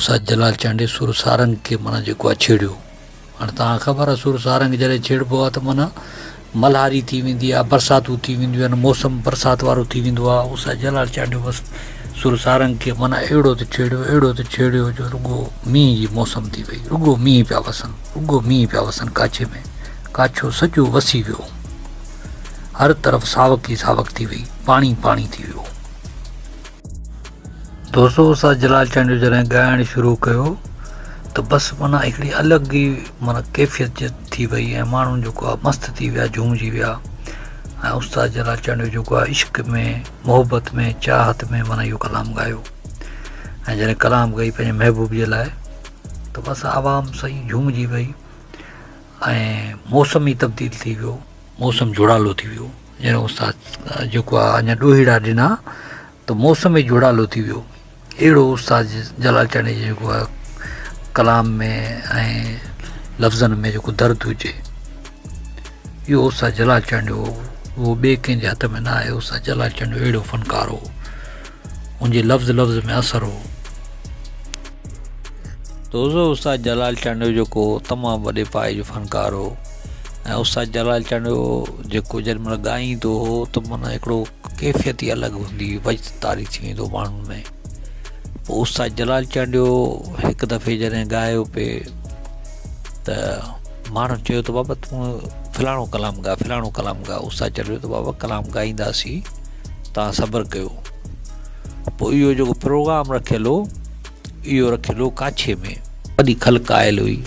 استاد جلال چانڊيي سر سارنگ کي معنيٰ جيڪو آهي ڇيڙيو. هاڻي توهان کي خبر آهي سر سارنگ جڏهن ڇيڙبو آهي ته معنيٰ ملهاري ٿي ويندي آهي، برساتون ٿي وينديون آهن، موسم برسات وارو ٿي ويندو آهي. استاد جلال چانڊيو بس سر سارنگ کي معنيٰ اهڙو ته ڇيڙيو، اهڙو ته ڇيڙيو جو رڳو مينهن جي موسم ٿي وئي، رڳو مينهن پيا وسن، رڳو مينهن پيا وسن ڪاڇي ۾، ڪاڇو سڄو وسي ويو، هر طرف ساوڪ ئي ساوڪ ٿي وئي، پاڻي پاڻي ٿي ويو. دوستو استاد جلال چانڊيو جڏهن ڳائڻ شروع ڪيو ته بس معنيٰ هڪڙي الڳ ئي معنيٰ ڪيفيت ٿي وئي ۽ ماڻهو جيڪو آهي مست ٿي ويا جهومجي ويا ۽ استاد جلال چانڊيو جيڪو آهي عشق ۾ محبت ۾ چاهت ۾ معنيٰ اهو ڪلام ڳايو ۽ جڏهن ڪلام ڳائي پنهنجي محبوب جي لاء ته بس عوام سائين جهومجي وئي ۽ موسم ئي تبديل ٿي ويو موسم جهڙالو ٿي ويو جڏهن استاد جيڪو آ اڃا ڏوهيڙا ڏنا ته موسم ئي جهڙالو ٿي ويو. اهڙو استاد جلال چانڊيي جي جيڪو آ ڪلام ۾ ۽ لفظن ۾ جيڪو درد هجي اهو استاد جلال چانڊيو اهو ٻئي ڪنهن جي هٿ ۾ نه آهي. استاد جلال چانڊيو اهڙو فنڪار هو ان جي لفظ لفظ ۾ اثر هو. دوستو استاد جلال چانڊيو جيڪو تمام وڏي پائي جو فنڪار هو. ۽ استاد جلال چانڊيو جيڪو جيڏي مهل ڳائيندو هو ته معنيٰ هڪڙو ڪيفيت ئي الڳ هوندي هئي وجد طاري ٿي ويندو هو ماڻهن ۾ پوء استاد جلال چانڊيو هڪ دفعي جڏهن ڳايو پئي ته ماڻهن چيو ته بابا تون فلاڻو ڪلام ڳاء فلاڻو ڪلام ڳاء استاد چانڊيو ته بابا ڪلام ڳائينداسين تان صبر ڪيو پوء اهو جيڪو پروگرام رکيل هو اهو رکيل هو ڪاڇي ۾. وڏي خلق آيل هئي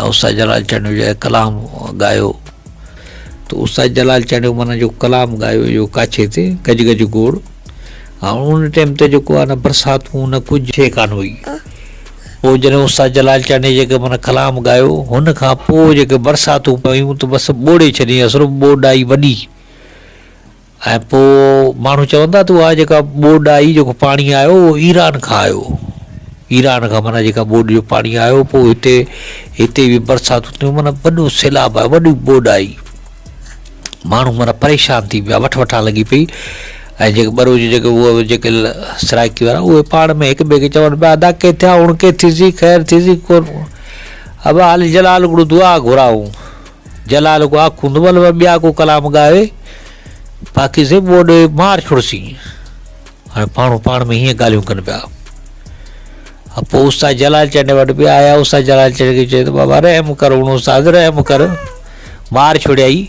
۽ استاد جلال چانڊيو جڏهن ڪلام ڳايو ته استاد جلال چانڊيو معنيٰ جو ڪلام ڳايو اهو ڪاڇي تي گج گج گوڙ ۽ ان ٽائيم تي جيڪو آهي نه برساتون نه ڪجهه شيء ڪانه هئي پوء جڏهن استاد جلال چانڊيي جيڪي معنيٰ ڪلام ڳايو هن کان پوء جيڪي برساتون پيون ته بس ٻوڙي ڇڏيائين اصل ٻوڏ آئي وڏي ۽ پوء ماڻهو چوندا ته اها جيڪا ٻوڏ آئي جيڪو پاڻي آيو اهو ايران کان آيو ايران کان معنيٰ جيڪا ٻوڏ جو پاڻي آيو پوء هتي هتي به برساتون ٿيون معنيٰ وڏو سيلاب آيو وڏي ٻوڏ آئي ماڻهو معنيٰ پريشان ٿي پيا وٺ وٺان لڳي پئي ۽ جيڪي ٻروچ جيڪي اهي جيڪي سرائڪي وارا اهي پاڻ ۾ هڪ ٻئي کي چون پيا ادا ڪي ٿيا هڻ ڪي ٿيسي خير ٿيسي ڪو ابا هل جلال هڪڙو دعا گهرائون جلال ڪو آخوند ول ول ٻيا ڪو ڪلام ڳائي باقي سي ٻوڏ مار ڇڙسين هاڻي پاڻو پاڻ ۾ هيئن ڳالهيون ڪن پيا پوء استاد جلال چنڊ وٽ به آيا استاد جلال چنڊ کي چيو ته بابا رحم ڪر هن استاد رحم ڪر مار ڇڙيائي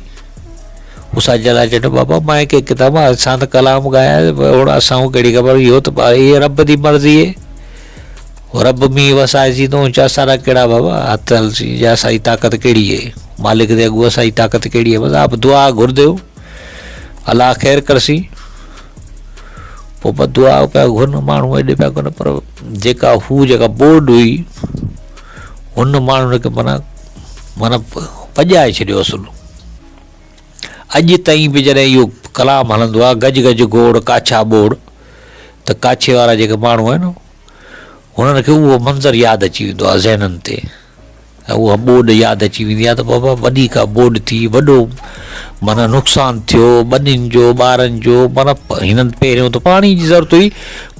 استاد جلال چنڊ بابا مان ڪي ڪتاب اسان ته ڪلام ڳايا هن اسان کي ڪهڙي خبر اهو ته اهي رب جي مرضي رب مينهن وسائسين ته اونچا سارا ڪهڙا بابا هٿ هلسين يا اسان جي طاقت ڪهڙي اهي مالڪ the اڳو اسان جي طاقت ڪهڙي اهي بس آپ دعا گهر ديو الله خير ڪرسين پوء بس دعا پيا گهرن ماڻهو ايڏي پيا گهرن پر جيڪا هو جيڪا بورڊ هئي هن ماڻهن کي معنيٰ معنيٰ پڄائي ڇڏيو اصل اڄ تائين به جڏهن اهو ڪلام هلندو آهي گج گج گوڙ ڪاڇا ٻوڙ ته ڪاڇي وارا جيڪي ماڻهو آهن هنن کي اهو منظر ياد اچي ويندو آهي ذهنن تي ۽ اها ٻوڏ ياد اچي ويندي آهي ته بابا وڏي ڪا ٻوڏ ٿي وڏو معنيٰ نقصان ٿيو ٻنين جو ٻارن جو معنيٰ هنن پهريون ته پاڻي جي ضرورت هئي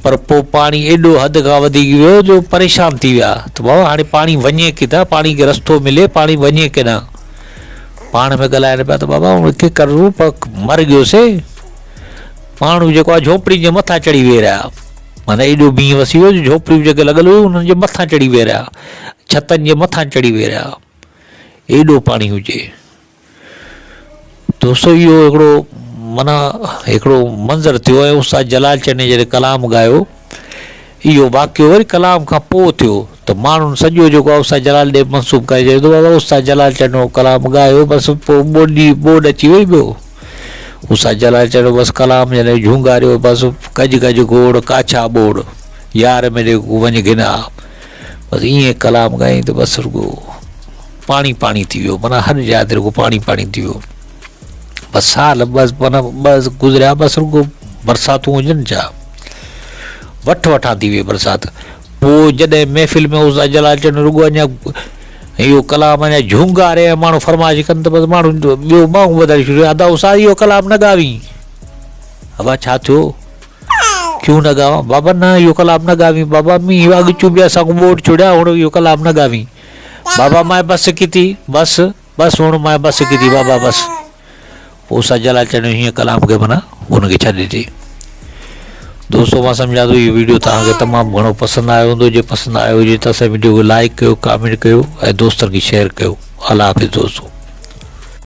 پر پوء پاڻي ايڏو حد کان وڌيڪ ويو جو پريشان ٿي ويا ته بابا هاڻي پاڻي وڃي ڪٿان پاڻي کي رستو ملي پاڻي وڃي ڪيڏانهن پاڻ ۾ ڳالهائن پيا ته بابا هن کي ڪرڻو مر گيوسي ماڻهو جيڪو آهي جهوپڙين جي مٿان چڙهي ويهي رهيا معنيٰ ايڏو مينهن وسي ويو جو جهوپڙيون جيڪي لڳل هيون انهن جي مٿان چڙهي ويهي رهيا ڇتن جي مٿان چڙهي ويهي رهيا ايڏو پاڻي هجي دوستو اهو هڪڙو معنيٰ هڪڙو منظر ٿيو ۽ استاد جلال چني جڏهن ڪلام ڳايو اهو واقعو وري ڪلام کان پوء ٿيو ته ماڻهن سڄو جيڪو آهي استاد جلال ڏي منسوب ڪري چيو ته بابا استاد جلال چنو ڪلام ڳايو بس پوء ٻوڏي ٻوڏ اچي وئي ٻيو استاد جلال چنو بس ڪلام جڏهن جهونگاريو بس گج گج گوڙ ڪاڇا ٻوڙ يار ميري کو وڃ گهنا بس ائين ڪلام ڳائين ته بس رڳو پاڻي پاڻي ٿي ويو معنيٰ هر جاء تي رڳو پاڻي پاڻي ٿي ويو بس سال بس معنيٰ بس گذريا بس رڳو برساتون هجن ڇا وٺ وٺان ٿي وئي برسات پوء جڏهن محفل ۾ استاد جلال چنڊ رڳو اڃا اهو ڪلام اڃا جهونگاري ۽ ماڻهو فرمائش ڪن ته بس ماڻهو ٻيو ٻانهون ٻڌڻ شروع ادا استاد اهو ڪلام نه ڳاوين ابا ڇا ٿيو؟ ڪيون نه ڳاوان بابا نه اهو ڪلام نه ڳاوين بابا مينهن اڳ چونبيا اسان کان ٻوڙ ڇوڙيا هڻ اهو ڪلام نه ڳاوين بابا ماء بس ڪيتي بس بس هڻ ماء بس ڪيتي بابا بس پوء استاد جلال چانڊيو هيئن ڪلام کي معنيٰ ان کي ڇڏي ڏي دوستو مان سمجهان ٿو اهو ويڊيو توهان کي تمام گهڻو پسند آيو هوندو جي پسند آيو هجي ته اسان ويڊيو کي لائڪ ڪيو ڪامينٽ ڪيو ۽ دوستن کي شيئر ڪيو الله حافظ دوستو.